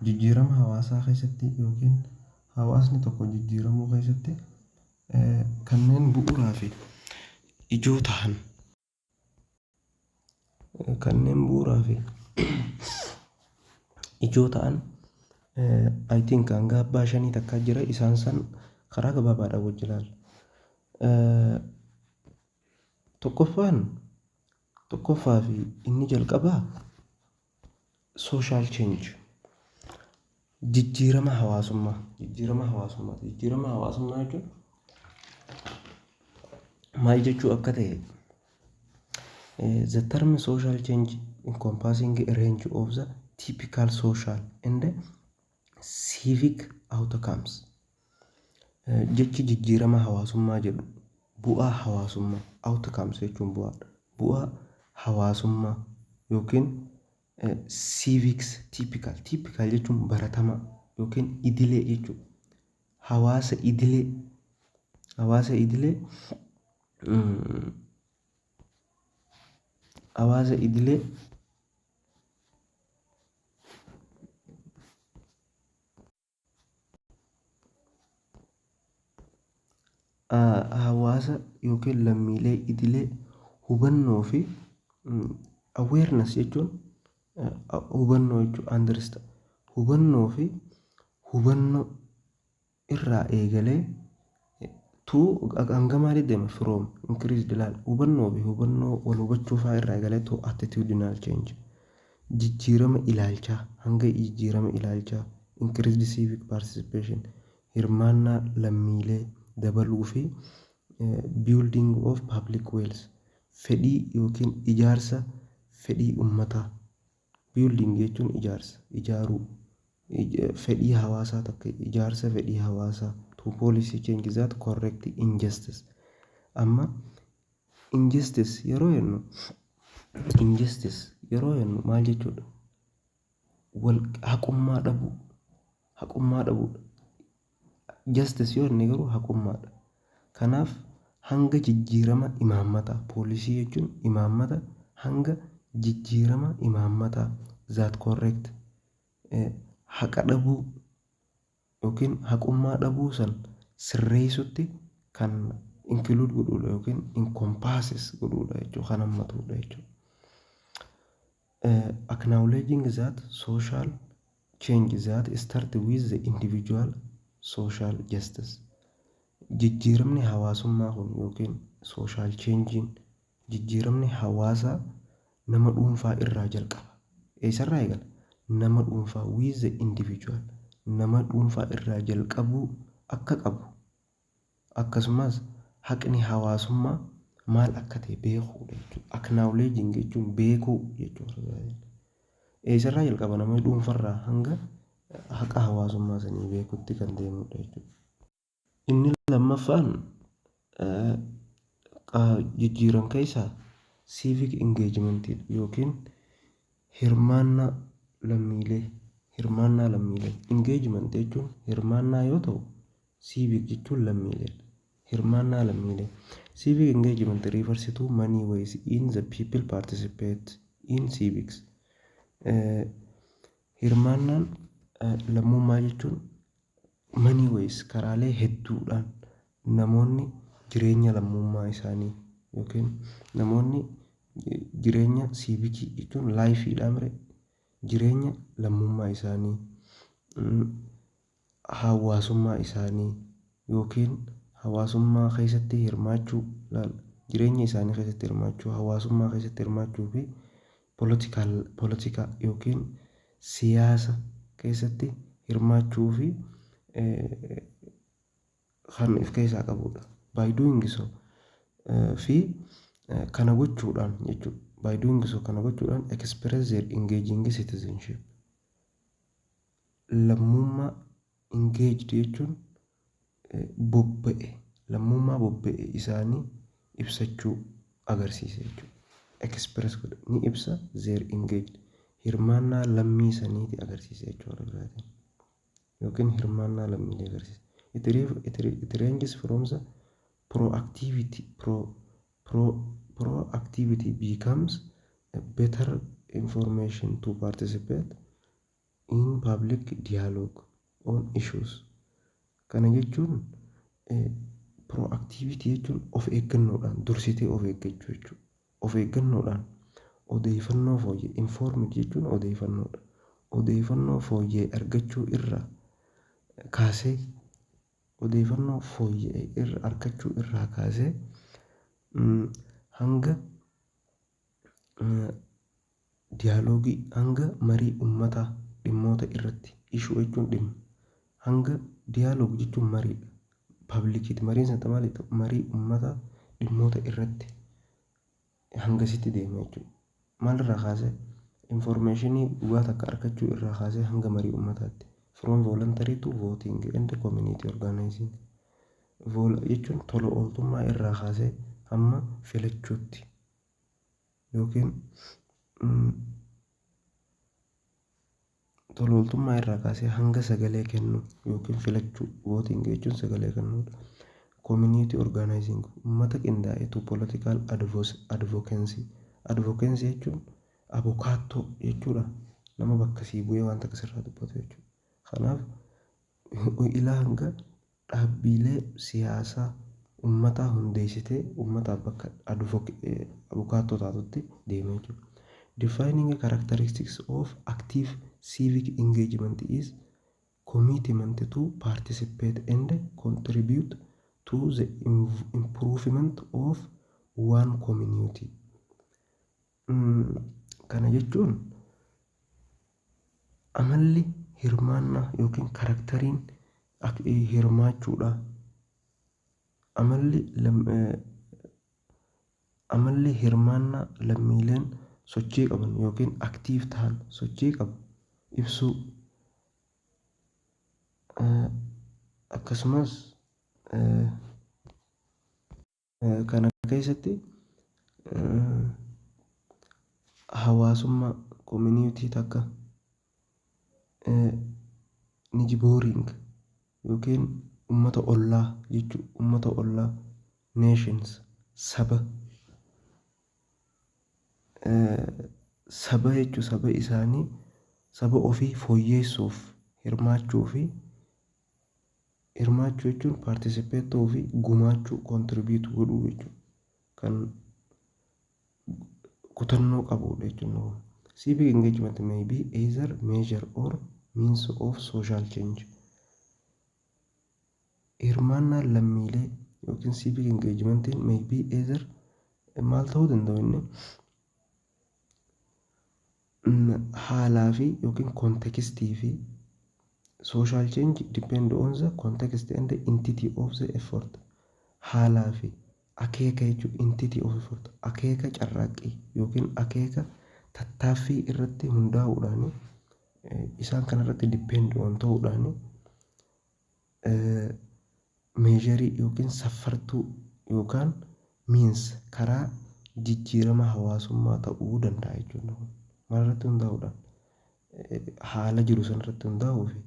Jijjiirama hawaasaa keessatti yookiin hawaasni tokko jijjiiramuu keessatti kanneen bu'uuraa fi ijoo ta'an, kanneen bu'uuraa fi ijoo ta'an, I think hanga abbaa shanii takkaa jira. Isaan san karaa gabaabaadhaan wajji ilaalla. Tokkoffaan, tokkoffaa fi inni jalqabaa, social change, jijjiirama hawaasummaa. Jijjiirama hawaasummaa, jijjiirama hawaasummaa jechuun maal jechuu akka ta'e, the term social change encompassing a range of the typical social and civic outcomes. Jechi jijjiirama hawaasummaa jedhu bu'aa hawaasummaa, outcomes jechuun bu'aadha, bu'aa hawaasummaa yookiin civics, typical, typical jechuun baratamaa yookiin idilee jechuudha. Hawaasa idilee, hawaasa idilee, hawaasa idilee, hawaasa yookiin lammiilee idilee hubannoo fi awareness jechuun hubannoo jechuudha, understand, hubannoo fi hubannoo irraa eegalee to hanga maalii deema, from increased, ilaal, hubannoo fi hubannoo wal hubachuu fa'aa irraa eegalee to attitudinal change, jijjiirama ilaalchaa, hanga jijjiirama ilaalchaa, increased civic participation, hirmaannaa lammiilee dabaluu fi building of public wealth, fedhii yookiin ijaarsa fedhii ummataa. Building jechuun ijaarsa, ijaaruu, fedhii hawaasaa takka, ijaarsa fedhii hawaasaa to policy change that correct injustice. Amma injustice yeroo jennu, injustice yeroo jennu maal jechuudha? Wal haqummaa dhabuu, haqummaa dhabuudha. Justice yoo jenne garuu haqummaadha. Kanaaf hanga jijjiirama imaammataa, policy jechuun imaammata, hanga jijjiirama imaammataa that correct haqa dhabuu yookiin haqummaa dhabuu san sirreessutti kan include godhuudha yookiin encompasses godhuudha jechuudha, kan hammatudha jechuudha. Acknowledging that social change that start with the individual social justice. Jijjiiramni hawaasummaa kun yookiin social changein, jijjiiramni hawaasaa nama dhuunfaa irraa jalqaba. Eessarraa eegala? Nama dhuunfaa, with the individual, nama dhuunfaa irraa jalqabuu akka qabu, akkasumas haqni hawaasummaa maal akka ta'e beekuudha jechuudha. Acknowledging jechuun beekuu jechuudha. Eessarraa jalqaba? Nama dhuunfarraa hanga haqa hawaasummaa sanii beekutti kan deemudha jechuudha. Inni lammaffaan jijjiiran keessaa civic engagement yookiin hirmaannaa lammiilee. Hirmaannaa lammiilee, engagement jechuun hirmaannaa yoo ta'u, civic jechuun lammiileedha. Hirmaannaa lammiilee, civic engagement refers to many ways in the people participate in civics. Hirmaannaan lammummaa jechuun many ways, karaalee hedduudhaan namoonni jireenya lammummaa isaanii yookiin namoonni jireenya civic jechuun lifeiidha mire, jireenya lammummaa isaanii, hawaasummaa isaanii yookiin hawaasummaa keessatti hirmaachuu, jireenya isaanii keessatti hirmaachuu, hawaasummaa keessatti hirmaachuu fi poolitikaa yookiin siyaasa keessatti hirmaachuu fi kan of keessaa qabudha. By doing so, fi kana gochuudhaan jechuudha. By doing so, kana gochuudhaan, express their engaging citizenship. Lammummaa, engaged jechuun bobba'e, lammummaa bobba'e isaanii ibsachuu agarsiisa jechuudha. Express godha, ni ibsa, their engaged, hirmaannaa lammii saniiti agarsiisa jechuudha biraatiin. Yookiin hirmaannaa lammiilee agarsiisa. It ranges from the proactivity, proactivity becomes a better information to participate in public dialogue on issues. Kana jechuun proactivity jechuun of eeggannoodhaan, dursitee of eeggachuu jechuudha. Of eeggannoodhaan odeeffannoo fooyya'e, informed jechuun odeeffannoodha. Odeeffannoo fooyya'e argachuu irraa kaasee, odeeffannoo fooyya'e irra argachuu irraa kaasee hanga dialogue, hanga marii uummataa dhimmoota irratti, issue jechuun dhimma, hanga dialogue jechuun mariidha. Publiciiti mariin sana maali? Marii uummataa dhimmoota irratti hangasitti deema jechuudha. Maalirraa kaasee? Informationii dhugaa takka argachuu irraa kaasee hanga marii uummataatti. From voluntary to voting and community organizing. Jechuun tola ooltummaa irraa kaasee hamma filachuutti yookiin tola ooltummaa irraa kaasee hanga sagalee kennuu yookiin filachuu, voting jechuun sagalee kennuudha. Community organizing, uummata qindaa'e, to political advocacy. Advocacy jechuun abokaattoo jechuudha. Nama bakka sii bu'ee waan takka sirraa dubbatu jechuudha. Kanaaf ilaa hanga dhaabbilee siyaasaa uummataa hundeessitee uummataaf bakka abukaattoo taatutti deema jechuudha. Defining characteristics of active civic engagement is commitment to participate and contribute to the improvement of one community. Kana jechuun amalli hirmaannaa yookiin characteriin hirmaachuudha. Amalli hirmaannaa lammiileen sochii qaban yookiin active ta'an sochii qabu ibsuu, akkasumas kana keessatti hawaasummaa community takka, neighboring yookiin uummata ollaa jechuudha. Uummata ollaa, nations, saba jechuun saba isaanii, saba ofii fooyyessuuf hirmaachuu fi hirmaachuu jechuun participate ta'uu fi gumaachuu, contribute godhuu jechuudha. Kan kutannoo qabudha jechuudha. Civic engagement may be either measure or means of social change. Hirmaannaan lammiilee yookiin civic engagementiin may be either maal ta'uu danda'u? Inni haalaa fi yookiin contextii fi social change depend on the context and the entity of the effort. Haalaa fi akeeka jechuun entity of effort, akeeka carraaqqii yookiin akeeka tattaaffii irratti hundaa'uudhaan, isaan kanarratti depend on ta'uudhaan, measureii yookiin saffartuu yookaan means karaa jijjiirama hawaasummaa ta'uu danda'a jechuudha. Maalirratti hundaa'uudhaan? Haala jiru sanarratti hundaa'uu fi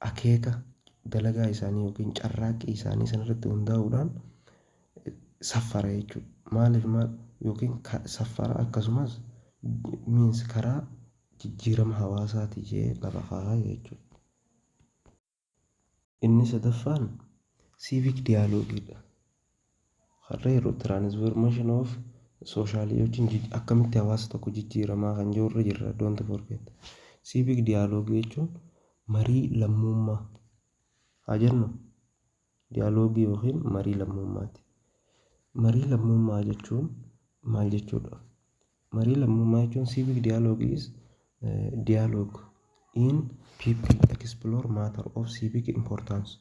akeeka dalagaa isaanii yookiin carraaqqii isaanii sanarratti hundaa'uudhaan saffara jechuudha. Maaliif maal yookiin saffara, akkasumas means karaa jijjiirama hawaasaati jedhee lafa kaa'a jechuudha. Inni sadaffaan civic dialogueiidha. Har'a yeroo transformation of social yookiin akkamitti hawaasa tokko jijjiiramaa kan jiru irra jirra, don't forget. Civic dialogue jechuun marii lammummaa haa jennu, dialogue yookiin marii lammummaati. Marii lammummaa jechuun maal jechuudha? Marii lammummaa jechuun, civic dialogue is dialogue in people explore matter of civic importance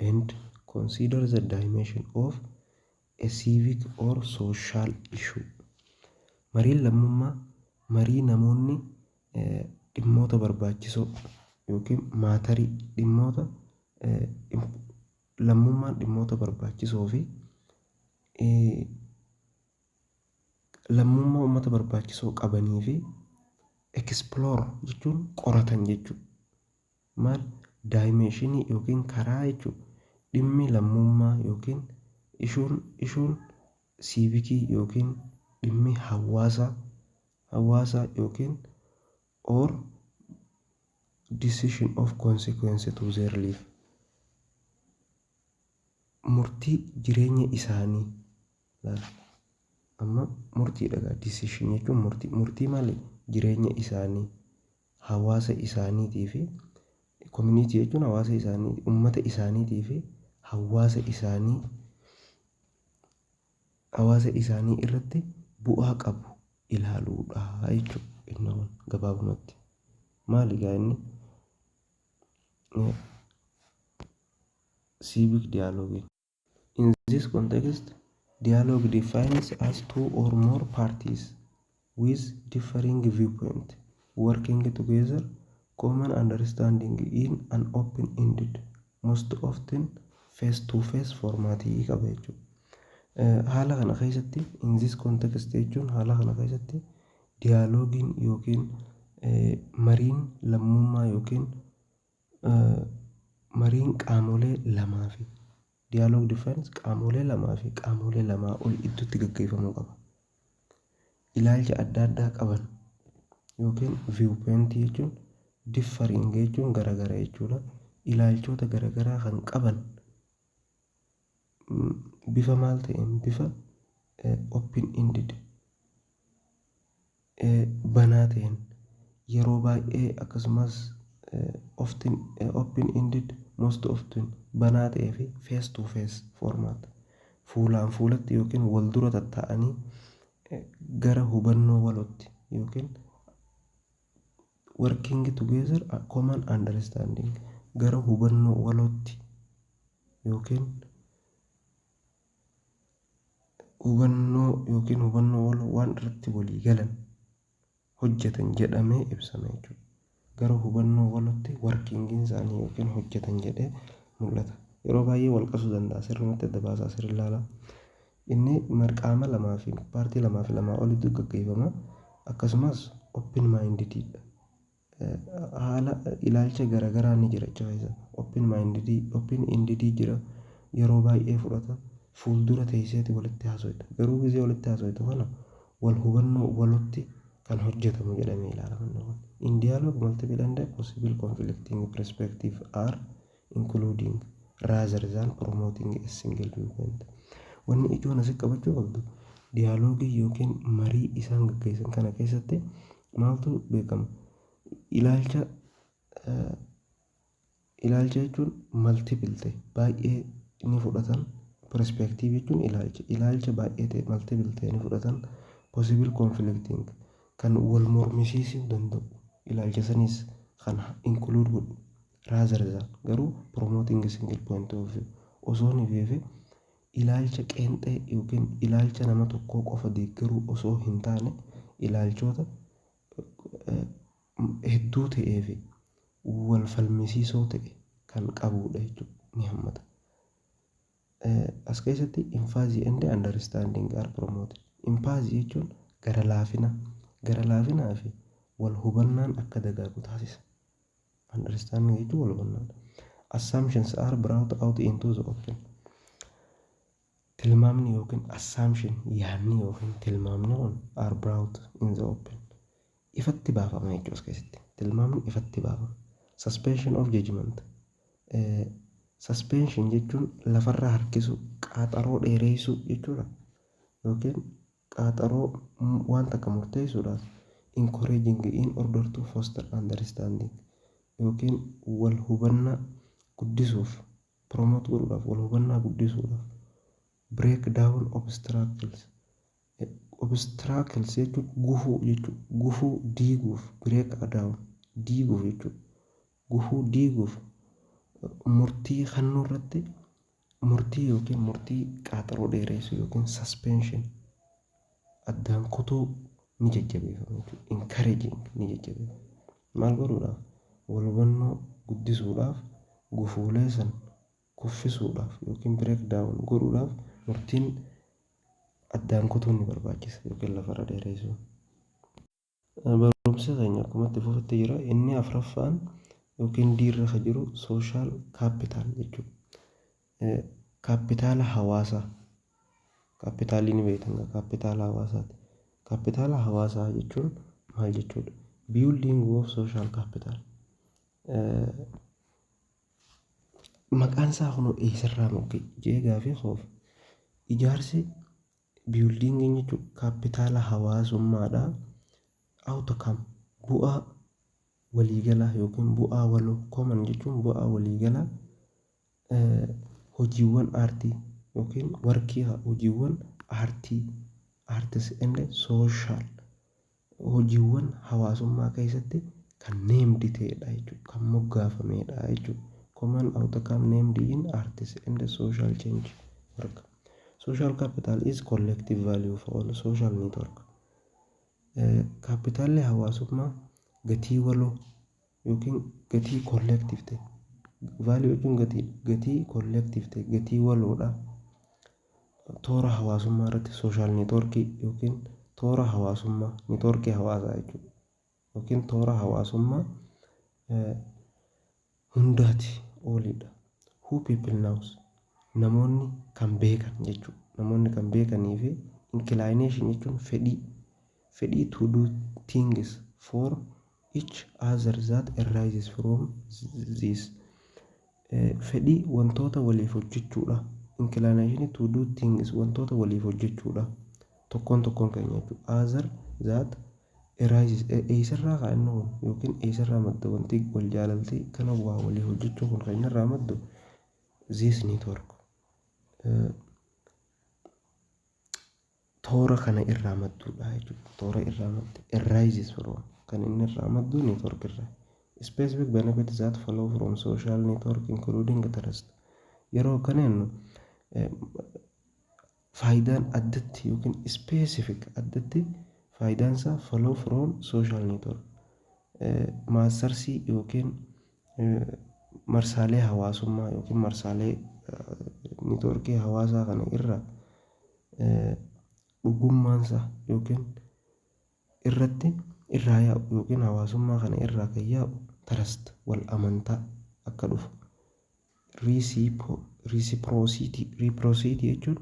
and consider the dimension of a civic or social issue. Mariin lammummaa marii namoonni dhimmoota barbaachisoo yookiin matterii dhimmoota lammummaan dhimmoota barbaachisoo fi lammummaa uummata barbaachisoo qabanii fi explore jechuun qoratan jechuudha. Maal? Dimensionii yookiin karaa jechuudha. Dhimmi lammummaa yookiin issueun civicii yookiin dhimmi hawaasaa Hawaasaa yookiin or decision of consequence to their life. Murtii jireenya isaanii amma murtiidha. Decision jechuun murtii. Murtii maali? Jireenya isaanii, hawaasa isaaniitii fi community jechuun hawaasa isaanii, uummata isaaniitii fi hawaasa isaanii irratti bu'aa qabu ilaaluudha jechuudha. Inni kun gabaabumatti. Maali gaa inni? Civic dialogue. In this context, dialogue defines as two or more parties with differing viewpoints working together common understanding in an open-ended, most often face-to-face format qaba jechuudha. Haala kana keessatti, in this context jechuun haala kana keessatti, dialogue-iin yookiin mariin lammummaa yookiin mariin qaamolee lamaa fi dialogue defines qaamolee lamaa fi qaamolee lamaa ol gidduutti gaggeeffamuu qaba. Ilaalcha adda addaa qaban yookiin viewpoint jechuun differing jechuun garagara jechuudha. Ilaalchota garagaraa kan qaban bifa maal ta'een? Bifa open ended, banaa ta'een, yeroo baay'ee akkasumas often open ended, most often banaa ta'ee fi face to face format, fuulaan fuulatti yookiin wal dura tatta'anii gara hubannoo walootti yookiin working together common understanding, gara hubannoo walootti yookiin hubannoo waloo waan irratti walii galan hojjetan jedhamee ibsama jechuudha. Gara hubannoo walootti working-iin isaanii yookiin hojjetan jedhee mul'ata. Yeroo baay'ee wal qabsuu danda'a, sirriitti adda baasaa sirrii ilaalaa. Inni qaama lamaa fi paartii lamaa fi lamaa olitti gaggeeffama. Akkasumas open minded, haala ilaalcha garaagaraa ni jira achi keessa. Open minded, open ended jira, yeroo baay'ee fudhata. Fuuldura teesseeti walitti haasofta. Garuu gisee walitti haasoftu kana wal hubannoo walitti kan hojjetamu jedhamee ilaalama. In dialogue, multiple and possible conflicting perspectives are including rather than promoting a single viewpoint. Wanni ijoon asii qabachuu qabdu, dialogue-ii yookiin marii isaan gaggeessan kana keessatti maaltu beekama? Ilaalcha jechuun multiple ta'e baay'ee ni fudhatan. Perspective jechuun ilaalcha baay'ee ta'e, multiple ta'e ni fudhatan. Possible conflicting, kan wal mormisiisuu danda'u, ilaalcha sanis kan include godhu, rather than garuu promoting single point of view osoo hin feefe, ilaalcha qeenxee yookiin ilaalcha nama tokkoo qofa deeggaruu osoo hin taane, ilaalchota hedduu ta'ee fi wal falmisiisoo ta'e kan qabudha jechuudha, ni hammata. As keessatti empathy and understanding are promoted. Empathy jechuun gara laafina, gara laafinaa fi wal hubannaan akka dagaagu taasisa. Understanding jechuun wal hubannaa. Assumptions are brought out into the open. Tilmaamni yookiin assumption, yaadni yookiin tilmaamni kun are brought in the open. Ifatti baafama jechuudha as keessatti. Tilmaamni ifatti baafama. Suspension of judgment. Suspension jechuun lafarraa harkisuu, qaaxaroo dheereessuu jechuudha. Yookiin qaaxaroo waan takka murteessuudhaaf, encouraging in order to foster understanding yookiin wal hubannaa guddisuuf, promote godhuudhaaf, wal hubannaa guddisuudhaaf, break down obstacles. Obstacles jechuun gufuu jechuudha. Gufuu diiguuf, break down diiguuf jechuudha. Gufuu diiguuf murtii kennuu irratti murtii yookiin murtii qaaxaroo dheeressu yookiin suspension addaan kutuu ni jajjabeeffama jechuudha. Encouraging ni jajjabeeffama. Maal godhuudhaaf? Wal hubannoo guddisuudhaaf, gufuulee san kuffisuudhaaf yookiin break down godhuudhaaf murtiin addaan kutuun ni barbaachisa yookiin lafarra dheeressuun. Barumsi keenya akkuma itti fufetti jira. Inni afuraffaan yookiin diirra kan jiru social capital jechuudha. Kaapitaala hawaasaa. Kaapitaalii ni beektan, kaapitaala hawaasaati. Kaapitaala hawaasaa jechuun maal jechuudha? Building of social capital. Maqaan isaa kun eessarraa mogga'e jee gaafii koof, ijaarsi buildingiin jechuun kaapitaala hawaasummaadha. Outcome, bu'aa waliigalaa yookiin bu'aa waloo, common jechuun bu'aa waliigalaa, hojiiwwan aartii yookiin workii, hojiiwwan aartii, arts and social, hojiiwwan hawaasummaa keessatti kan named ta'edha jechuudha, kan moggaafamedha jechuudha. Common outcome named in arts and social change work. Social capital is collective value for all social network. Kaapitaalli hawaasummaa gatii waloo yookiin gatii collective ta'e, value jechuun gatii, gatii collective ta'e, gatii waloodha. Toora hawaasummaa irratti, social networkii yookiin toora hawaasummaa, networkii hawaasaa jechuudha. Yookiin toora hawaasummaa hundaati oolidha. Who people knows, namoonni kan beekan jechuudha. Namoonni kan beekanii fi inclination jechuun fedhii, fedhii to do things for each other that arises from this, fedhii wantoota waliif hojjechuudha. Inclination to do things, wantoota waliif hojjechuudha. Tokkoon tokkoon keenya jechuudha. Other that arises, eessarraa ka'a inni kun yookiin eessarraa madda wanti wal jaalaltii kana, waa walii hojjechuu kun kan inni irraa maddu this network, toora kana irraa madduudha jechuudha. Toora irraa madde, arises from, kan inni irraa maddu network irraa. Specific benefits that follow from social network including trust. Yeroo kana jennu, faayidaan addatti yookiin specific addatti faayidaan isaa follow from social network, maasarsii yookiin marsaalee hawaasummaa yookiin marsaalee networkii hawaasaa kana irraa dhugummaansaa yookiin irratti irraa yaa'u yookiin hawaasummaa kana irraa kan yaa'u trust, wal amantaa akka dhufu, reciprocity, reciprocity jechuun,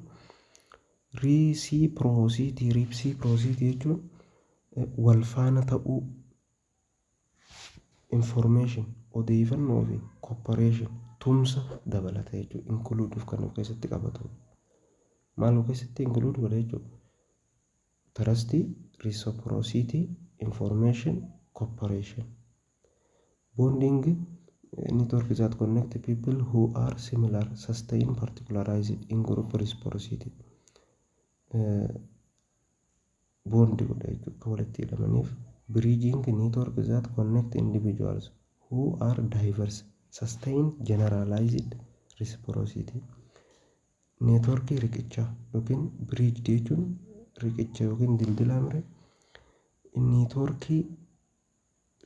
reciprocity, reciprocity jechuun wal faana ta'uu, information, odeeffannoo fi cooperation, tumsa dabalata jechuudha. Include kan of keessatti qabatu. Maal of keessatti include godha jechuudha? Trust, reciprocity, information, cooperation. Bonding network that connect people who are similar sustain particularized in group reciprocity. Bond godha jechuudha akka walitti hidhamaniif. Bridging network that connect individuals who are diverse sustain generalized reciprocity. Networkii riqichaa yookiin bridge jechuun riqicha yookiin dildilaa mire, networkii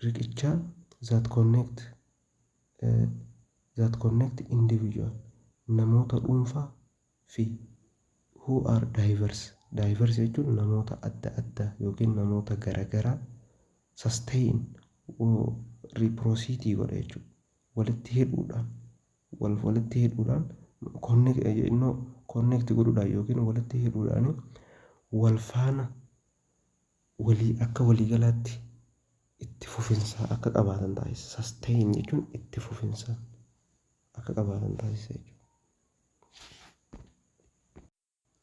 riqichaa that connect individual, namoota dhuunfaa fi who are diverse, diverse jechuun namoota adda addaa yookiin namoota garagaraa, sustain reciprocity godha jechuudha. Walitti hidhuudhaan, wal walitti hidhuudhaan, connect godhuudhaan yookiin walitti hidhuudhaan wal faana walii akka waliigalaatti itti fufinsa akka qabaatan taasisa. Sustain jechuun itti fufinsa akka qabaatan taasisa jechuudha.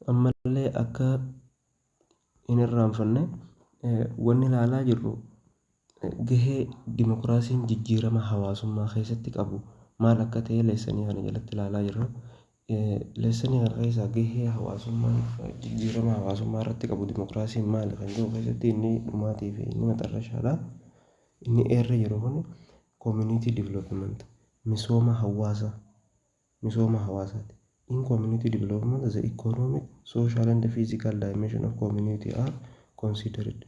Ammallee akka hin irraanfanne, wanni ilaalaa jirru gahee dimokiraasiin jijjiirama hawaasummaa keessatti qabu maal akka ta'e lessonii kana jalatti ilaalaa jirra. Lessonii kana keessaa gahee hawaasummaan jijjiirama hawaasummaa irratti qabu dimokiraasiin maali kan jedhu keessatti inni dhumaatii fi inni maxarrashaadha. Inni eerra jiru kun community development, misooma hawaasaa, misooma hawaasaati. In community development, the economic, social and physical dimension of community are considered.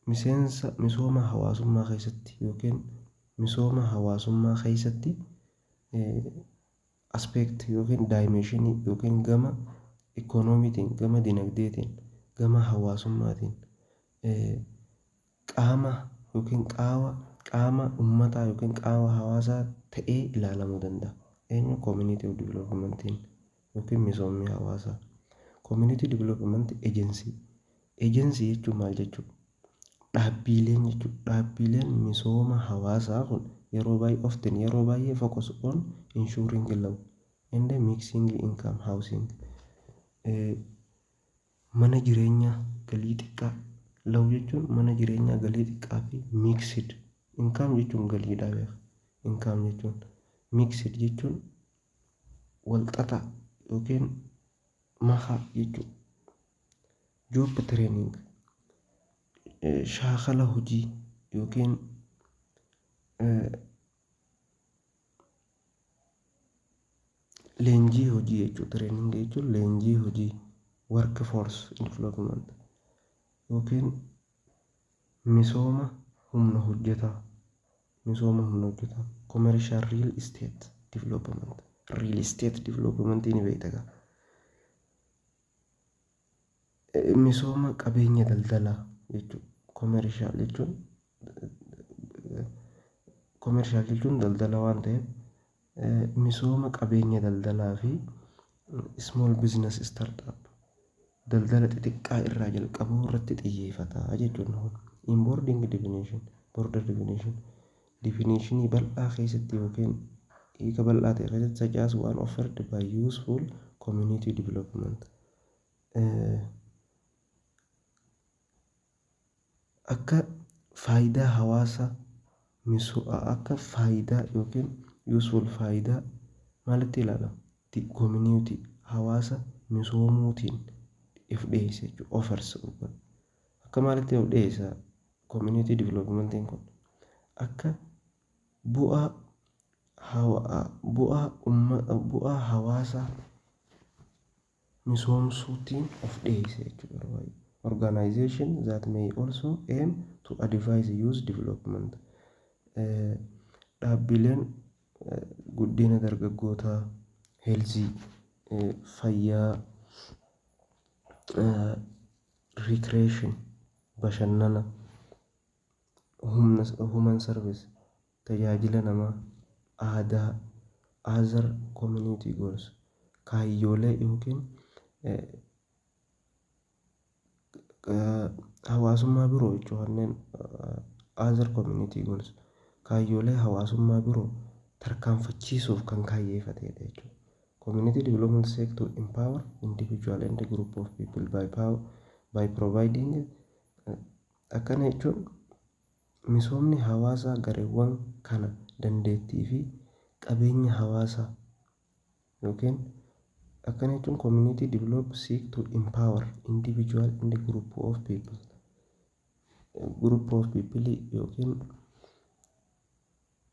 Miseensa misooma hawaasummaa keessatti yookiin misooma hawaasummaa keessatti aspect yookiin dimensionii yookiin gama ikoonomiitiin, gama dinagdeetiin, gama hawaasummaatiin qaama yookiin qaawa qaama uummataa yookiin qaama hawaasaa ta'ee ilaalamuu danda'a. Eenyu? Community of developmentiin yookiin misoomni hawaasaa. Community Development Agency. Agency jechuun maal jechuudha? Dhaabbileen jechuudha. Dhaabbileen misooma hawaasaa kun yeroo baay'ee, often, yeroo baay'ee, focus on ensuring low and mixed income housing. Mana jireenyaa galii xiqqaa, low jechuun mana jireenyaa galii xiqqaa fi mixed income jechuun galiidha beeka. Income jechuun, mixed jechuun walxaxaa yookiin makaa jechuudha. Job training, shaakala hojii yookiin leenjii hojii jechuudha. Training jechuun leenjii hojii, work force development yookiin misooma humna hojjetaa, misooma humna hojjetaa, commercial real estate development. Real estate development ni beekta gaa. Misooma qabeenya daldalaa jechuudha. Commercial jechuun daldala waan ta'eef, misooma qabeenya daldalaa fi small business startup, daldala xixiqqaa irraa jalqabuu irratti xiyyeeffata jechuudha. In broader definition, broader definition, definitionii bal'aa keessatti yookiin hiika bal'aa ta'e keessatti, such as one offered by useful community development. Akka faayidaa hawaasa, akka faayidaa yookiin useful, faayidaa maalitti ilaalama? Community, hawaasa misoomuutiin if dhiyeessa jechuudha. Offers, akka maalitti of dhiyeessa community developmentiin kun? Akka bu'aa hawaasaa misoomsuutiin of dhiyeessa jechuudha yeroo baay'ee. Organization that may also aim to advise youth development. Dhaabbileen guddina dargaggootaa, health, fayyaa, recreation, bashannana, humna, human service, tajaajila namaa, aadaa, other community goals, kaayyoolee yookiin hawaasummaa biroo jechuun, kanneen other community goals, kaayyoolee hawaasummaa biroo tarkaanfachiisuuf kan kaayyeeffatedha jechuudha. Community development seek to empower individual and group of people by power, by providing, akkana jechuun misoomni hawaasaa gareewwan kana dandeettii fi qabeenya hawaasaa yookiin, akkana jechuun, community develop seek to empower individual and group of people yookiin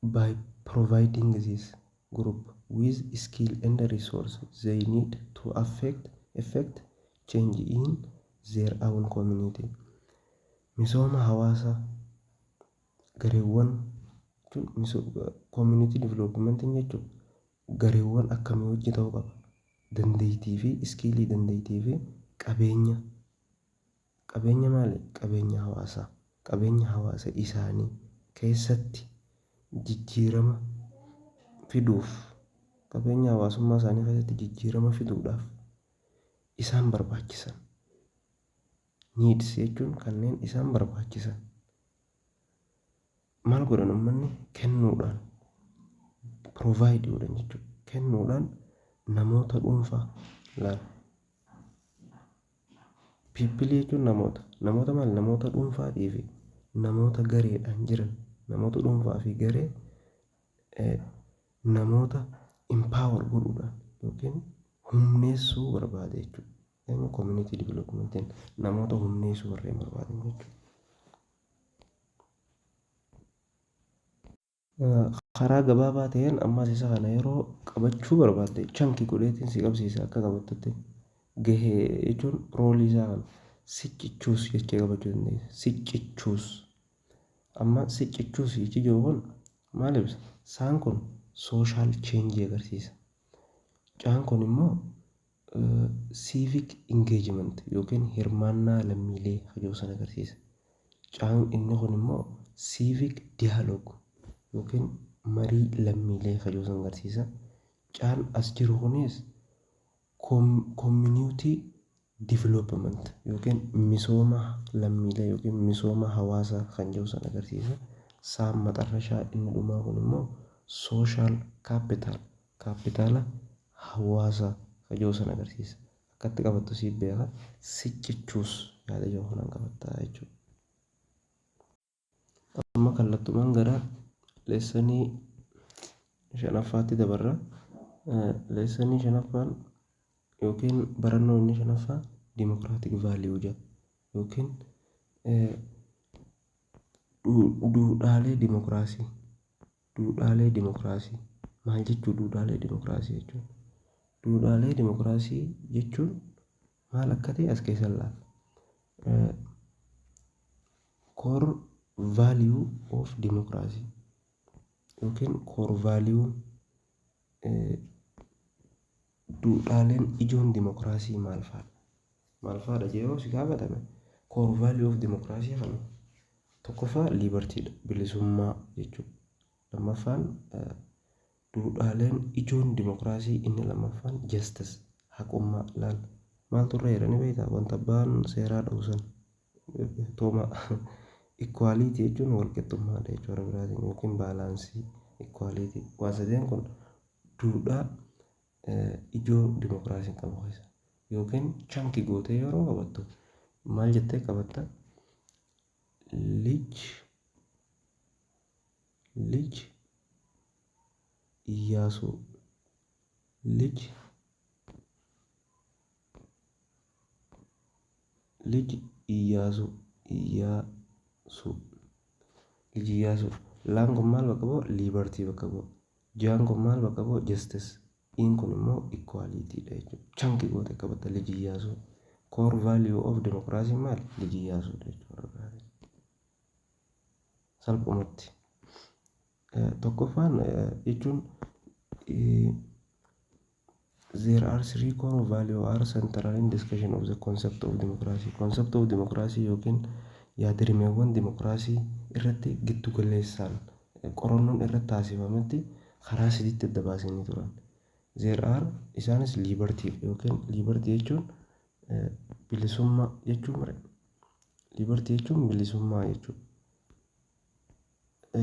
by providing this group with skill and resource they need to affect change in their own community. Misooma hawaasaa gareewwan jechuun, community development jechuun gareewwan akkamii wajji ta'uu qaba? Dandeettii fi skillii, dandeettii fi qabeenya. Qabeenya maali? Qabeenya hawaasaa. Qabeenya hawaasa isaanii keessatti jijjiirama fiduuf, qabeenya hawaasummaa isaanii keessatti jijjiirama fiduudhaaf isaan barbaachisan. Needs jechuun kanneen isaan barbaachisan. Maal godhan uummanni? Kennuudhaan, provide godhan jechuudha. Kennuudhaan namoota dhuunfaa laal. People jechuun namoota. Namoota maali? Namoota dhuunfaatii fi namoota gareedhaan jiran. Namoota dhuunfaa fi garee namoota empower godhuudhaan yookiin humneessuu barbaade jechuudha. Community developmentiin namoota humneessuu warreen barbaadan jechuudha. Karaa gabaabaa ta'een ammas isa kana yeroo qabachuu barbaadde chunk godheetiin si qabsiisa akka qabattutti. Gahee jechuun roleii isaa kana siccichuus jechee qabachuu dandeessa. Siccichuus. Amma siccichuus jechi jiru kun maal ibsa? Saan kun social change agarsiisa. Caan kun immoo civic engagement yookiin hirmaannaa lammiilee hajoo sana agarsiisa. Caan inni kun immoo civic dialogue yookiin marii lammiilee hajoo sana agarsiisa. Caan as jiru kunis community Development yookiin misooma lammiilee yookiin misooma hawaasaa kan jedhu san agarsiisa. Saan maxarrashaa inni dhumaa kun immoo social capital, kaapitaala hawaasaa kan jedhu san agarsiisa. Akkatti qabattu siif beeka, siccichuus yaada jedhu kanaan qabattaa jechuudha. Amma kallattumaan gara lessonii shanaffaatti dabarra. Lessonii shanaffaan yookiin barannoo inni shanaffaa democratic value jedha yookiin duudhaalee dimokiraasii. Duudhaalee dimokiraasii maal jechuu? Duudhaalee dimokiraasii jechuun, duudhaalee dimokiraasii jechuun maal akka ta'e as keessa ilaalla. Core value of democracy yookiin core value, duudhaaleen ijoon dimokiraasii maal fa'aadha? Maal fa'aadha jedhee si gaafatame, core value of democracy kana tokkoffaa libertydha, bilisummaa jechuudha. Lammaffaan, duudhaaleen ijoon dimokiraasii inni lammaffaan justice, haqummaa. Laal, maaltu irra jedhanii beektaa? Wanta abbaan seeraa dha'u san tooma. Equality jechuun walqixxummaadha jechuudha biraatiin, yookiin balance, equality. Waan sadeen kun duudhaa ijoo dimokiraasiin qabu keessa yookiin chunk gootee yeroo qabattu maal jettee qabatta? Lij Iyyaasuu, Lij Iyyaasuu, Iyyaasuu, Lij Iyyaasuu. Laan kun maal bakka bu'a? Liberty bakka bu'a. Jaan kun maal bakka bu'a? Justice. Iin kun immoo equalitydha jechuudha. Chunk gootee qabatta. Lij Iyyaasuu, core value of democracy maal? Lij Iyyaasuudha jechuudha salphumatti. Tokkoffaan jechuun there are three core value are central in discussion of the concept of democracy. Concept of democracy yookiin yaadrimeewwan dimokiraasii irratti giddu galeessaan qorannoon irratti taasifametti karaa sadiitti adda baasanii turan. There are, isaanis liberty yookiin liberty jechuun bilisummaa jechuun, liberty jechuun bilisummaa jechuudha.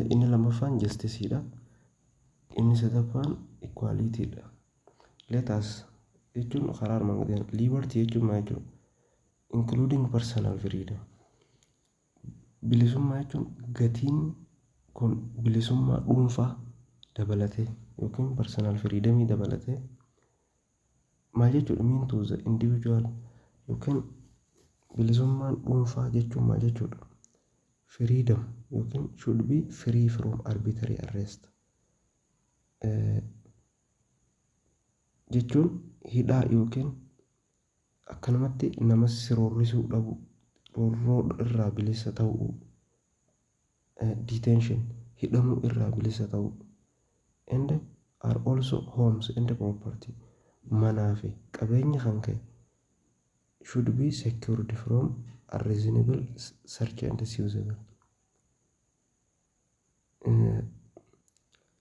Inni lammaffaan justicedha. Inni sadaffaan equalitydha. Let us jechuun karaa armaan gadii, liberty jechuun maal jechuudha? Including personal freedom. Bilisummaa jechuun gatiin kun bilisummaa dhuunfaa dabalatee yookiin personal freedomii dabalatee maal jechuudha? Mean to the individual yookiin bilisummaan dhuunfaa jechuun maal jechuudha? Freedom yookiin should be free from arbitrary arrest jechuun hidhaa yookiin akkanumatti nama si roorrisuu dhabu, roorroo irraa bilisa ta'uu, detention, hidhamuu irraa bilisa ta'uu, and are also homes and property, manaa fi qabeenya kan ka'e should be secured from unreasonable search and seizure.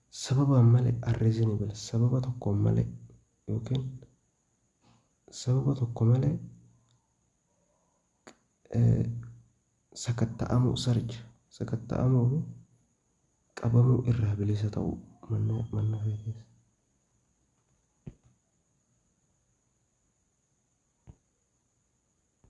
Sababaan malee, unreasonable, sababa tokkoon malee yookiin sababa tokko malee sakatta'amuu, search, sakatta'amuu fi qabamuu irraa bilisa ta'uu mana mana kee keessa.